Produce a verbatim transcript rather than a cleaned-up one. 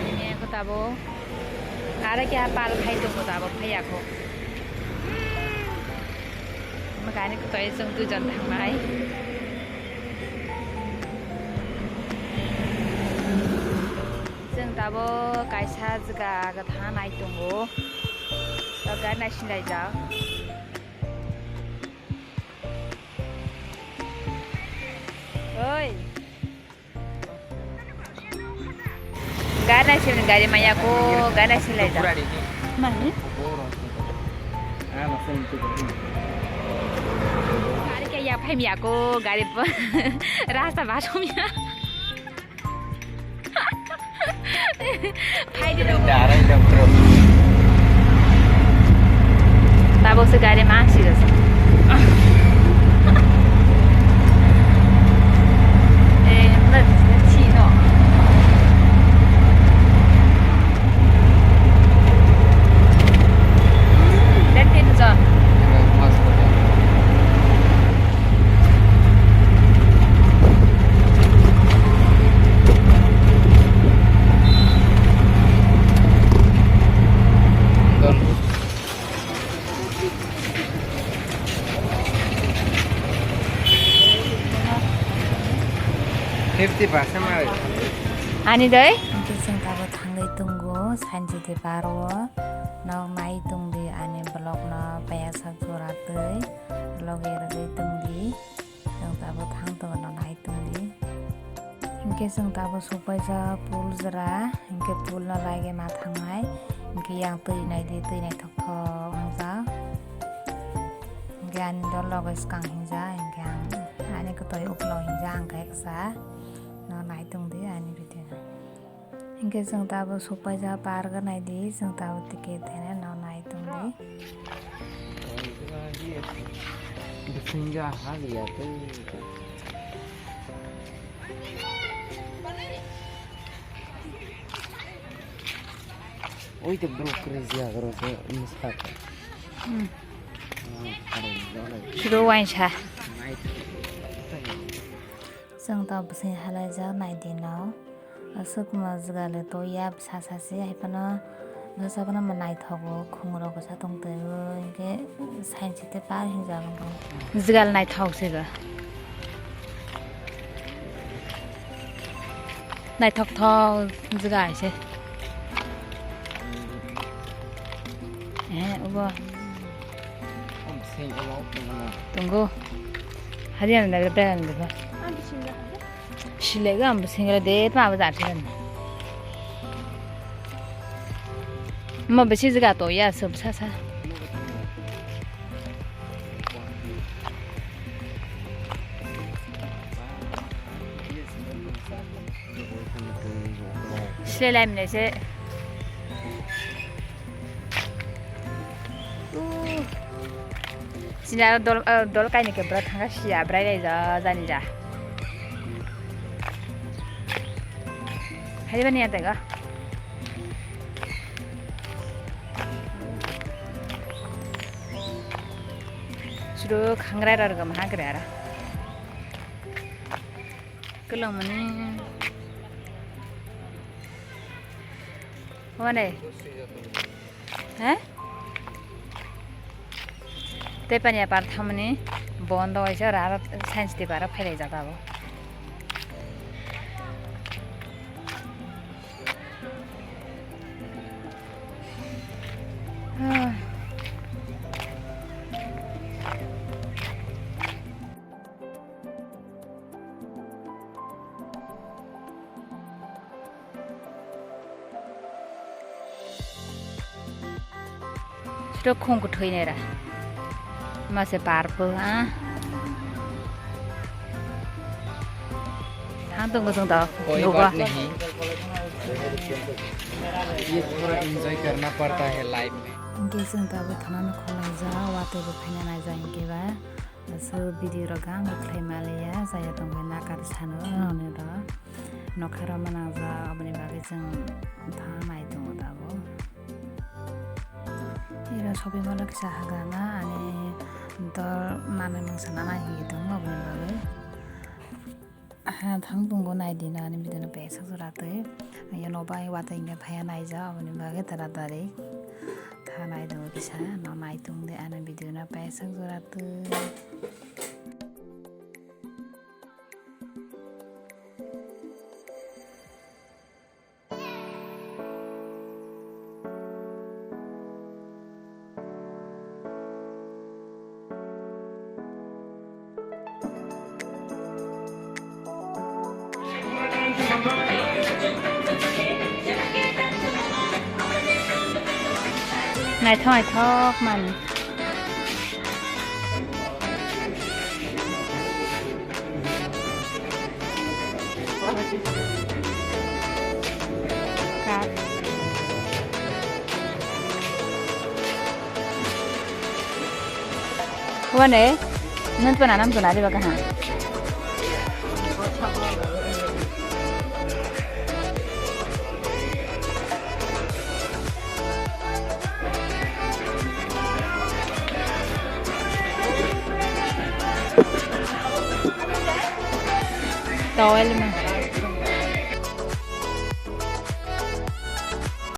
Ini aku tabo. Ada kya pal khai tu tabo khai aku. Makani ko toy sung tu jon thang mai. Chwng tabo kaisa jaga gatha nai tongo. Tok gari nai sinai jak. Oi. Gari nai sini gari maya ko gari nai sini lai jak. Mani? Gari kaya phai miya ko gari rasta basom ya. Phaidi rok. Darai dok bro. Tabok se gari ma sirasa. Eh, na chino. Let's get the job. Fifty percent. Ani dai? Hingke chwng tabuk thangwi tongo, sanjiti paro. Nok nai tongdi ani vlog no, payasa jora twi. Loge rwgwi tongdi. Chwng tabuk thang tongo, nok nai tongdi. Hingke chwng tabuk sokpaijak pool jora, hingke pool no laigai ma thangnai. Hingke yang twi naidi, twi naithok thok wngjak. Hingke ani dol loge swkang hingjak, hingke ang ani kwtwi uklo hingjak, ang khe kisa no nai tongdi ani video no. Hingke chwng tabuk sokpaijak park o naidi, chwng tabuk ticket thene no nai tongdi. Bisingo ha liya tei. Oi, te bro, crazy agro se miska. Hmm. Shuru wainsa. Chwng tabuk bwswng halaijak naidi no. Aswk ma jwgale toya bwsa sasi, hai phano bwsa phano ma naithogo, khumrok bwsa tongtwi, hwnkhe science tei par hinjak wngkha. Jwgal naithok se ba. Naithok thok jwga hai se. Eh, obo. Tongo. Hariya ni dagre bera ni dagre. Silega ambo singre de pa ambo dati dan. Mo besi jaga to ya sab sa sa. Silai mene se. Sini aro dol, eh, dol kaini ke bwrwi thangkha siya bwrwi lai ja jani ja. Hai bani ya tega. Sudo khangrai rarga maha kre ara. Kelong mani. Wane. He? Tei paniya par thamani bondo waisa aro science tei bara phailai jata bo. Ah. Sito khung kwthwi nera. Mase parpw, ah. Thang tongo chwng da. Koi nugo. Baat nahi. Ye thora enjoy karna padta hai life mein. Hingke chwng tabuk thana no khwlaijak, watwi bo phaina naijak hingke ba. Aswk video rok gam khlai maliya, chaya tongbai nakar sano, hwnwi rw nokha rw manangjak, aboni bagwi chwng bwtha nai tongo tabuk. Iro shopping mall o kisa hagrana, ani dol manwi mungsa nana hinwi tongo, aboni bagwi. Aha thang tongo, nai di na ani video no pesa jora twi. Yo no bai watwi nge phaya nai ja, aboni bagwi tara tari. Tha nai do kisa, no nai tong de ani video no pesa jora twi. Naithok naithok man. Kat. Wane, nang pa nanam guna de baka ha. Towel ma.